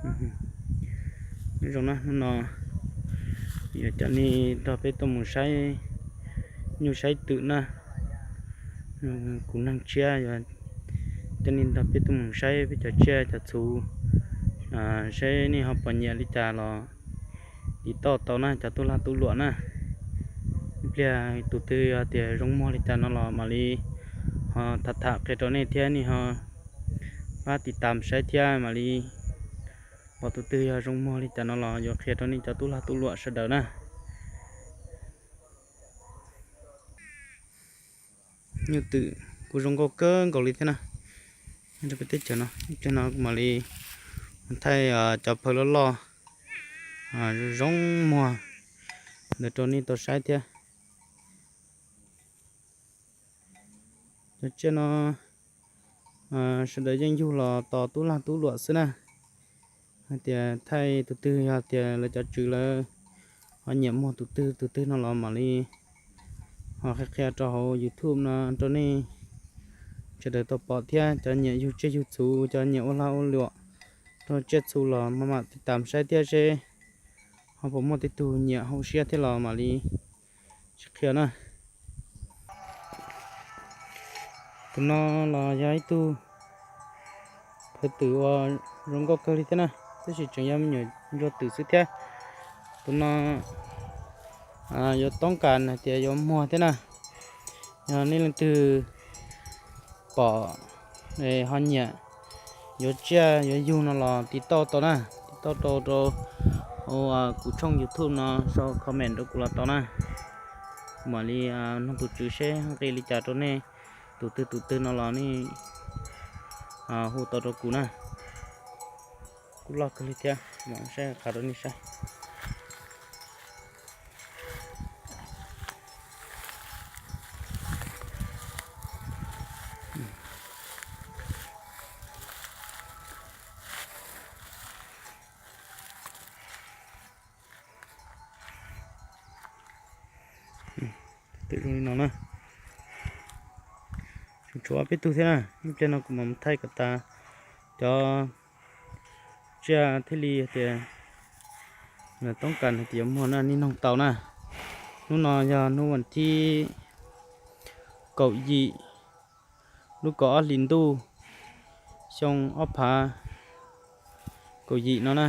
Nyob zoo na, hnub no yuav coj nej nrog peb tuaj mus saib nyuj saib twm na. Kuv neeg tshiab yuav coj nej nrog peb tuaj mus saib peb cov tsiaj cov txhu, saib nej ho pom nyiam li cas los tiv tauj tau na cov tub lag tub luam na. Ib pliag tus twg yog tias zoo muag li cas no los mam li ho tham tham qhia rau nej thiab nej ho pab tiv tam saib thiab mam li pom tus twg yog zoo muag li cas no los yuav qhia rau nej cov tub lag tub luam sawv daws na. Nyuj twm kuj zoo nkauj kawg nkaus li thiab na. Nyob rau peb teb chaws no, ib pliag no kuv mam li thaij cov phaw loj loj zoo muag ntawd rau nej tau saib thiab. Cov tsiaj no sawv daws yeej yug los tos tub lag tub luam xwb na. Hais tias thaij tus twg yog tias lawv cov tswv lawv ho nyiam muag tus twg tus twg no los mam li ho qhia qhia rau hauv YouTube no rau nej sawv daws tau pom thiab. Cov nyiam yug tsiaj yug txhu, cov nyiam ua lag ua luam rau tsiaj txhu los maj mam tiv tam saib thiab seb ho puas muaj tej tug nyiam hauv siab thiab los mam li sib qhia na. Tus no los yog ib tug phaw twm uas zoo nkauj kawg li thiab na, tab sis tseem yog me nyuam ntsuag twm xwb thiab. Tus no yuav toob kas hais tias yuav muag thiab na. Yog nej leej twg pom ho nyiam yuav tsiaj yuav yug no los tiv tauj tau na, tiv tauj rau rau kuv tshooj YouTube no sau comment rau kuv los tau na. Kuv mam li nug tus tswv seb nqi li cas rau nej, tus twg tus twg no los nej hu tau rau kuv na. Kuj loj kawg li thiab, mam saib qhov rau nej saib. Twm zoo li no na. Tseem tshuav peb tug thiab na, ib pliag no kuv mam thaij kom tas cov tsiaj thiaj li tias toob kas hais tias yuav muag na, nej noog tau na. Hnub no yog hnub vas thib kaum yim, lub kaum ob hlis ntuj, xyoo ob phav kaum yim no na.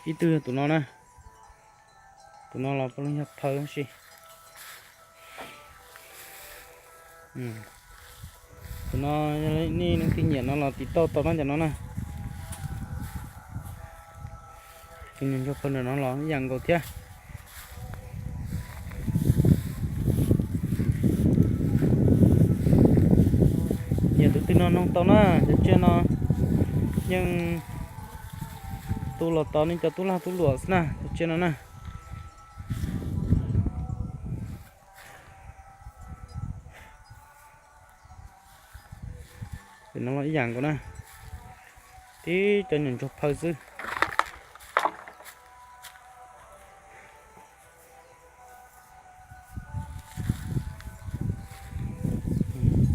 Ib tug yog tus no na, tus no los puav leej yog phaw si. Tus no nej leej twg nyiam no los tiv tauj tau na cov no na. Tus nyuag ntsuag phaw ntawm no los ib yam nkaus thiab. Nyiam tus twg no noog tau na, cov tsiaj no yeej tu los tos nej cov tub lag tub luam xwb na, cov tsiaj no na. Tus no los ib yam nkaus na, tib cov nyuam ntsuag phaw xwb.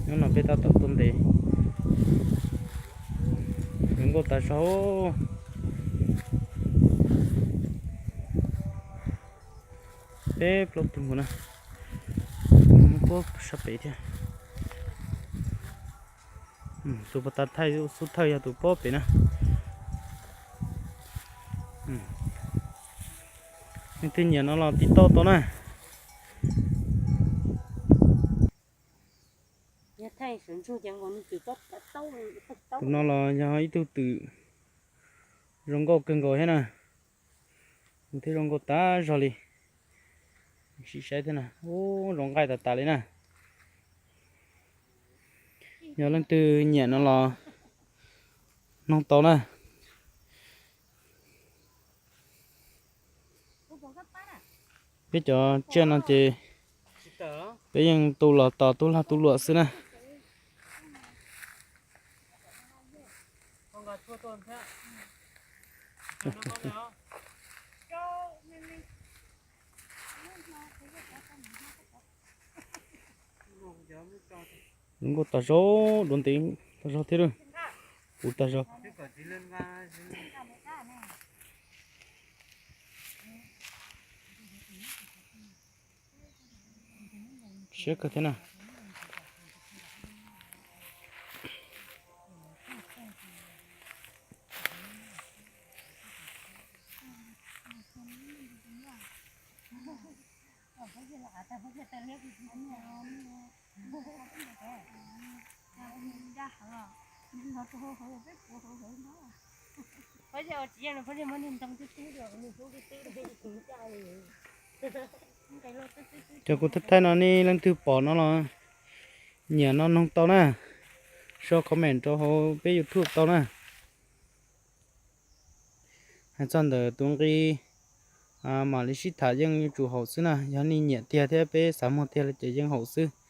Hnub no peb tab tom tuaj ntes, zoo nkauj tas zog. Peb plaub tug nkaus na, puab sab pem thiab. Tus puag ta thaij xub thawj yog tus puag pem na. Leej twg nyiam no los tiv tauj tau na. Tus no los yog ib tug twm zoo nkauj kawg nkaus thiab na. Tus twg zoo nkauj tas zog li. Sim saib thiab na, ub, zoo nqaij tas tas li na. Yog leej twg nyiam no los noog tau na. Peb cov tsiaj no ces peb yeej tu los tos tub lag tub luam xwb na. Lub nkauj tag zog, dua ntev tag zog thiab lawm. Puv tag zog. Siab kawg thiab na. Ces kuv thaij thaij no, nej leej twg pom no los nyiam no noog tau na, sau comment rau hauv peb YouTube tau na. Hais txog ntawm tus nqi mam li sib tham yeej yuav tsum haum xwb na, yog nej nyiam tiag thiab peb xav muag tiag ces yeej haum xwb.